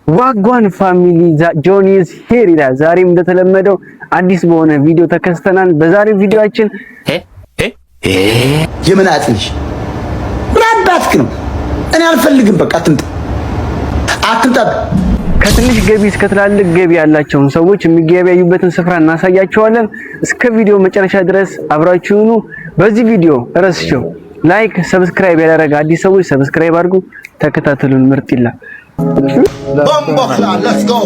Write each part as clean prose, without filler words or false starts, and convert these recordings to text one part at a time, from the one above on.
Wagwan family, Johnny is here ይላል። ዛሬም እንደተለመደው አዲስ በሆነ ቪዲዮ ተከስተናል። በዛሬው ቪዲዮአችን የምን አጥንሽ ምን አባትክ ነው? እኔ አልፈልግም። በቃ አትምጣ፣ አትምጣ። ከትንሽ ገቢ እስከ ትላልቅ ገቢ ያላቸውን ሰዎች የሚገበያዩበትን ስፍራ እናሳያቸዋለን። እስከ ቪዲዮ መጨረሻ ድረስ አብራችሁ ሁኑ። በዚህ ቪዲዮ ረስቸው like፣ subscribe ያላደረገ አዲስ ሰዎች subscribe አድርጉ። ተከታተሉን። ምርጥ ይላል። Bomboclaat, let's go.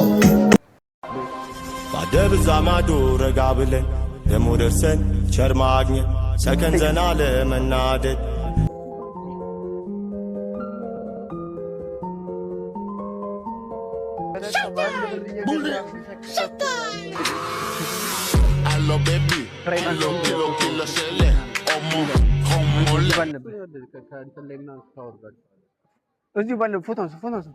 ባደብዛ ማዶ ረጋ ብለን ደሞ ደርሰን ቸር ማግኘት ሰከን ዘና ለመናደድ። እዚሁ ባለ ፎቶ አንሱ፣ ፎቶ አንሱ።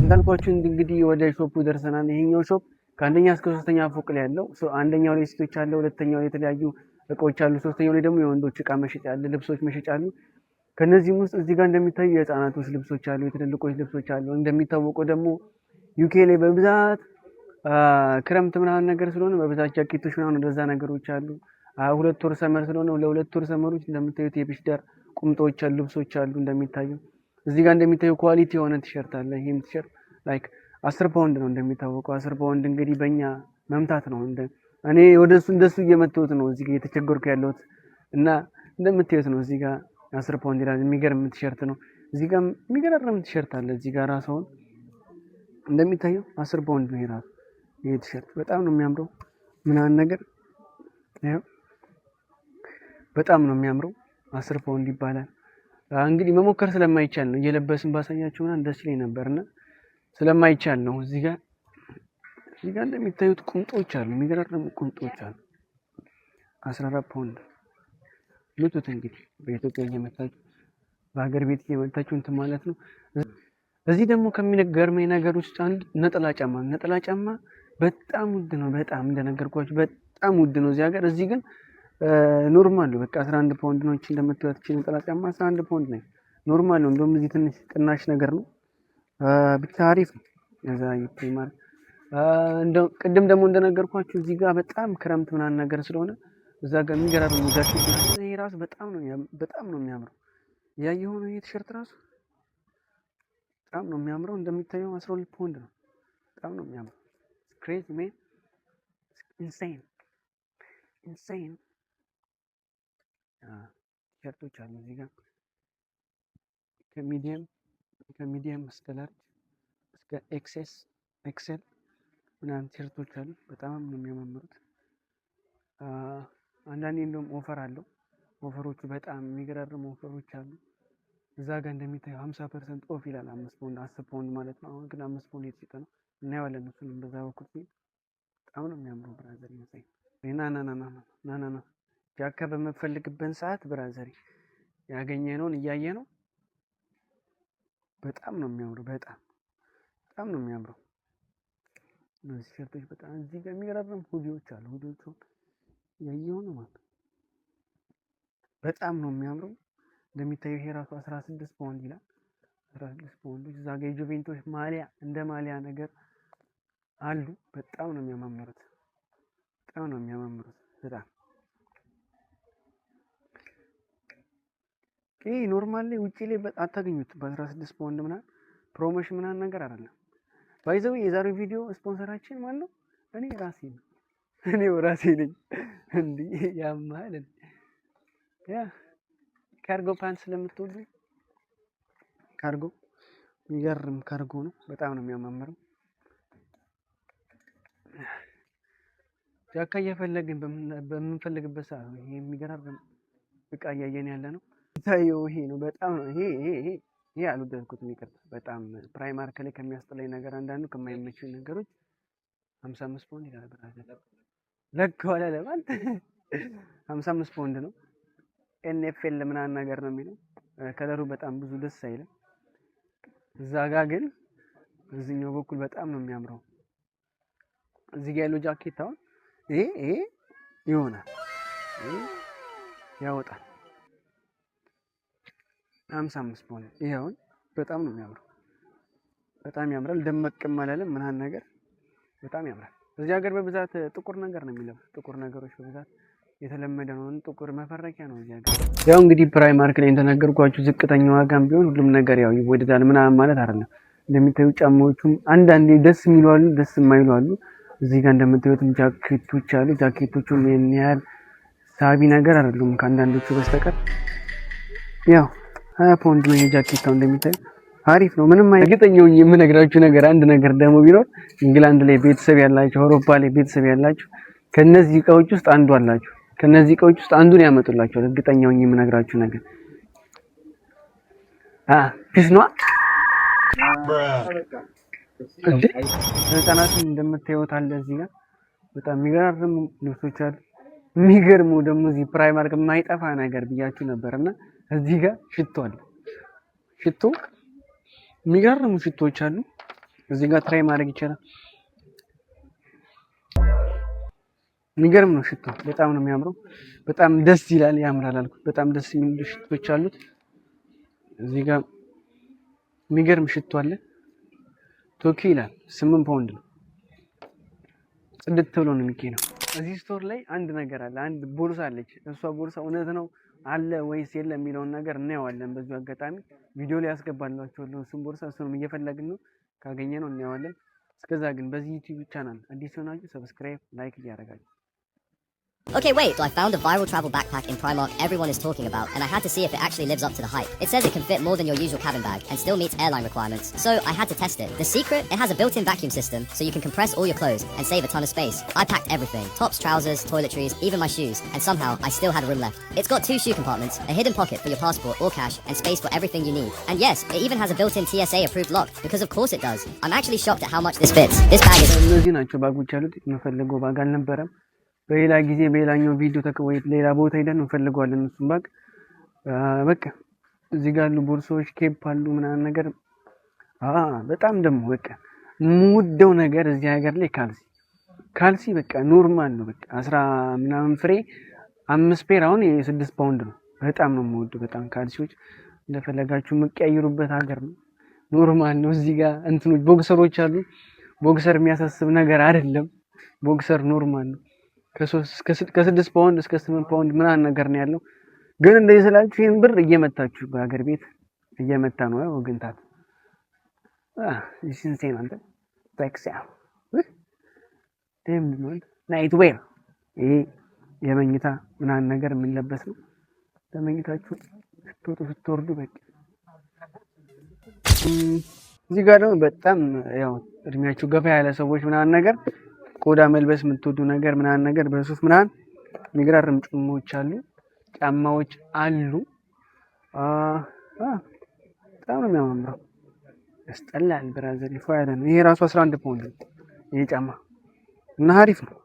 እንዳልኳችሁ እንግዲህ ወደ shop ኡ ደርሰናል። ይሄኛው shop ከአንደኛ እስከ ሶስተኛ ፎቅ ላይ ያለው፣ አንደኛው ላይ ሴቶች አለ፣ ሁለተኛው ላይ የተለያዩ እቃዎች አሉ፣ ሶስተኛው ላይ ደግሞ የወንዶች እቃ መሸጫ አለ፣ ልብሶች መሸጫ አሉ። ከነዚህም ውስጥ እዚህ ጋር እንደሚታዩ የህፃናቶች ልብሶች አሉ፣ የትልልቆች ልብሶች አሉ። እንደሚታወቀው ደግሞ UK ላይ በብዛት ክረምት ምናምን ነገር ስለሆነ በብዛት ጃኬቶች ምናምን ወደዛ ነገሮች አሉ። 2 ወር summer ስለሆነ ለ2 ወር summer ኦች እንደምታዩት የቢች ዳር ቁምጣዎች አሉ፣ ልብሶች አሉ። እንደሚታዩ እዚህ ጋር እንደሚታዩ quality የሆነ ቲሸርት አለ። ይሄም ቲሸርት like 10 ፓውንድ ነው እንደሚታወቀው። 10 ፓውንድ እንግዲህ በእኛ መምታት ነው። እኔ ወደሱ እንደሱ እየመታሁት ነው እዚህ ጋር እየተቸገርኩ ያለሁት እና እንደምታዩት ነው። እዚህ ጋር 10 ፓውንድ ይላል። የሚገርም ቲሸርት ነው። እዚህ ጋር የሚገራርም ቲሸርት አለ። እዚህ ጋር ራሱ አሁን እንደሚታየው 10 ፓውንድ ነው ይራሱ። ይሄ ቲሸርት በጣም ነው የሚያምረው ምናምን ነገር፣ ይኸው በጣም ነው የሚያምረው። 10 ፓውንድ ይባላል። እንግዲህ መሞከር ስለማይቻል ነው፣ እየለበስን ባሳያችሁ ምናምን ደስ ይለኝ ነበርና ስለማይቻል ነው። እዚህ ጋር እንደሚታዩት ቁምጦች አሉ፣ የሚገራርሙ ቁምጦች አሉ። 14 ፓውንድ ምቱት። እንግዲህ በኢትዮጵያ እየመታችሁ፣ በሀገር ቤት እየመታችሁ እንትን ማለት ነው። እዚህ ደግሞ ከሚገርመኝ ነገር ውስጥ አንድ ነጠላ ጫማ፣ ነጠላ ጫማ በጣም ውድ ነው። በጣም እንደነገርኳችሁ በጣም ውድ ነው እዚህ ሀገር። እዚህ ግን normal ነው። በቃ 11 ፓውንድ ነው። እቺ እንደምታዩት እቺ ነጠላ ጫማ 11 ፓውንድ ነው። Normal ነው። እንደውም እዚህ ትንሽ ቅናሽ ነገር ነው። ብቻ አሪፍ ነው። እዛ ፕሪማርክ እንደው ቅድም ደግሞ እንደነገርኳችሁ እዚህ ጋር በጣም ክረምት ምናምን ነገር ስለሆነ እዛ ጋር የሚገራርሙ ጃኬት፣ ይሄ ራሱ በጣም ነው የሚያምረው። ያየኸው ነው። ይሄ ቲሸርት ራሱ በጣም ነው የሚያምረው። እንደሚታየው 12 ፓውንድ ነው። በጣም ነው የሚያምረው። Crazy man, insane, insane። ቲሸርቶች አሉ እዚህ ጋር ከ medium እስከ large እስከ XS XL ምናምን ቲሸርቶች አሉ። በጣም ነው የሚያማምሩት። አንዳንዴ እንደውም offer አለው። Offer ኦቹ በጣም የሚገራርሙ offer ኦች አሉ። እዛ ጋር እንደሚታየው 50% off ይላል። 5 ፓውንድ፣ 10 ፓውንድ ማለት ነው። አሁን ግን 5 ፓውንድ የተሸጠ ነው። እናየዋለን። እሱንም በዛ በኩል ሲሄድ በጣም ነው የሚያምረው። Brother ይመስለኝ ና ና ና ና ና ና ና ጃካ በምፈልግበት ሰዓት brother ያገኘነውን እያየ ነው። በጣም ነው የሚያምረው። በጣም በጣም ነው የሚያምረው። እነዚህ ቲሸርቶች በጣም፣ እዚህ ጋር የሚገራርም hoodie ዎች አሉ። Hoodie ዎቹ ያየው ነው ማለት በጣም ነው የሚያምረው። እንደሚታየው ይሄ ራሱ 16 ፓውንድ ይላል። 16 ፓውንዶች። እዛ ጋር የጁቬንቶች ማሊያ እንደ ማሊያ ነገር አሉ። በጣም ነው የሚያማምሩት። በጣም ነው የሚያማምሩት። በጣም ይሄ normally ውጪ ላይ አታገኙት በ16 ፓውንድ ምናምን፣ promotion ምናምን ነገር አይደለም። By the way የዛሬው ቪዲዮ ስፖንሰራችን ማን ነው? እኔ ራሴ ነኝ። እኔው ራሴ ነኝ። እንዲህ ያማል። Yeah, cargo pant ስለምትወዱ ካርጎ፣ የሚገርም ካርጎ ነው። በጣም ነው የሚያማምረው። ጃካ እየፈለግን በምንፈልግበት ሰዓት ነው ይሄ የሚገራርም እቃ እያየን ያለ ነው። ታየው ይሄ ነው። በጣም ነው ይሄ አልወደድኩትም፣ ይቅርታ። በጣም ፕራይማርክ ላይ ከሚያስጠላኝ ነገር አንዳንዱ ከማይመቹኝ ነገሮች 55 ፓውንድ ይላል። Brother ለከው አላለም አንተ። 55 ፓውንድ ነው። NFL ምናምን ነገር ነው የሚለው። Color ኡ በጣም ብዙ ደስ አይልም። እዛ ጋ ግን እዚህኛው በኩል በጣም ነው የሚያምረው። እዚህ ጋ ያለው ጃኬት አሁን ይሄ ይሆናል፣ ይሄ ያወጣል። 55 ፓውንድ ይሄ አሁን በጣም ነው የሚያምረው። በጣም ያምራል። ደመቅም አላለም ምናምን ነገር፣ በጣም ያምራል። እዚህ ሀገር በብዛት ጥቁር ነገር ነው የሚለብሱት። ጥቁር ነገሮች በብዛት የተለመደ ነው። ጥቁር መፈረኪያ ነው እዚህ ሀገር። ያው እንግዲህ Primark ላይ እንደነገርኳችሁ ዝቅተኛ ዋጋም ቢሆን ሁሉም ነገር ያው ይወደዳል ምናምን ማለት አይደለም። እንደሚታዩ ጫማዎቹም አንዳንዴ ደስ የሚሉ አሉ፣ ደስ የማይሉ አሉ። እዚህ ጋር እንደምታዩትም ጃኬቶች አሉ። ጃኬቶቹም ይሄን ያህል ሳቢ ነገር አይደሉም ከአንዳንዶቹ በስተቀር። ያው 20 ፓውንድ ነው የጃኬታው፣ እንደሚታዩ አሪፍ ነው። ምንም እርግጠኛው የምነግራችሁ ነገር አንድ ነገር ደግሞ ቢኖር ኢንግላንድ ላይ ቤተሰብ ያላችሁ፣ አውሮፓ ላይ ቤተሰብ ያላችሁ ከነዚህ እቃዎች ውስጥ አንዱ አላችሁ። ከነዚህ እቃዎች ውስጥ አንዱን ያመጡላችኋል። እርግጠኛው የምነግራችሁ ነገር peace ነው እንዴ? ህጻናትም እንደምታዩት አለ እዚህ ጋር፣ በጣም የሚገራርሙ ልብሶች አሉ። የሚገርመው ደግሞ እዚህ Primark የማይጠፋ ነገር ብያችሁ ነበር እና እዚህ ጋር ሽቶ አለ። ሽቶ፣ የሚገርሙ ሽቶዎች አሉ። እዚህ ጋር try ማድረግ ይቻላል። የሚገርም ነው ሽቶ፣ በጣም ነው የሚያምረው። በጣም ደስ ይላል፣ ያምራል አልኩት። በጣም ደስ የሚሉ ሽቶች አሉት። እዚህ ጋር የሚገርም ሽቶ አለ። ቶኪ ይላል፣ 8 ፓውንድ ነው። ጽድት ብሎ ነው የሚገኘው። እዚህ store ላይ አንድ ነገር አለ፣ አንድ ቦርሳ አለች። እሷ ቦርሳ እውነት ነው አለ ወይስ የለም የሚለውን ነገር እናየዋለን። በዚሁ አጋጣሚ ቪዲዮ ላይ ያስገባላችኋለሁ። እሱን ቦርሳ እሱንም እየፈለግን ነው፣ ካገኘነው እናየዋለን። እስከዛ ግን በዚህ YouTube channel አዲስ ሆናችሁ subscribe፣ like እያደረጋችሁ Okay, wait. So I found a viral travel backpack in Primark everyone is talking about, and I had to see if it actually lives up to the hype. It says it can fit more than your usual cabin bag and still meets airline requirements, so I had to test it. The secret? It has a built-in vacuum system, so you can compress all your clothes and save a ton of space. I packed everything: tops, trousers, toiletries, even my shoes, and somehow I still had room left. It's got two shoe compartments, a hidden pocket for your passport or cash, and space for everything you need. And yes, it even has a built-in TSA approved lock, because of course it does. I'm actually shocked at how much this fits. This bag is እነዚህ ናቸው bag ኦች ያሉት። የምፈልገው bag አልነበረም። በሌላ ጊዜ በሌላኛው ቪዲዮ ተከወይ ሌላ ቦታ ሄደን እንፈልገዋለን እሱን bag። በቃ እዚህ ጋር ያሉ ቦርሳዎች፣ cap አሉ ምናምን ነገር። በጣም ደግሞ በቃ የምወደው ነገር እዚህ ሀገር ላይ ካልሲ፣ ካልሲ በቃ normal ነው። በቃ 10 ምናምን ፍሬ፣ አምስት pair አሁን የ6 ፓውንድ ነው። በጣም ነው የምወደው። በጣም ካልሲዎች እንደፈለጋችሁ የምቀያይሩበት ሀገር ነው። Normal ነው። እዚህ ጋር እንትኖች boxer ኦች አሉ። Boxer የሚያሳስብ ነገር አይደለም። Boxer normal ነው። ከ6 ፓውንድ እስከ 8 ፓውንድ ምናምን ነገር ነው ያለው። ግን እንደዚህ ስላችሁ ይህን ብር እየመታችሁ በሀገር ቤት እየመታ ነው ወግንታት ሲንሴን አንተ ታክሲያ night wear፣ ይሄ የመኝታ ምናምን ነገር የሚለበስ ነው። ለመኝታችሁ ስትወጡ ስትወርዱ በቃ። እዚህ ጋር ደግሞ በጣም ያው እድሜያችሁ ገፋ ያለ ሰዎች ምናምን ነገር፣ ቆዳ መልበስ የምትወዱ ነገር ምናምን ነገር፣ በሱፍ ምናምን የሚገራርም ጫማዎች አሉ፣ ጫማዎች አሉ። በጣም ነው የሚያማምረው። ያስጠላል brother፣ ይፎ ያለ ነው። ይሄ ራሱ 11 ፓውንድ ነው ይሄ ጫማ እና አሪፍ ነው።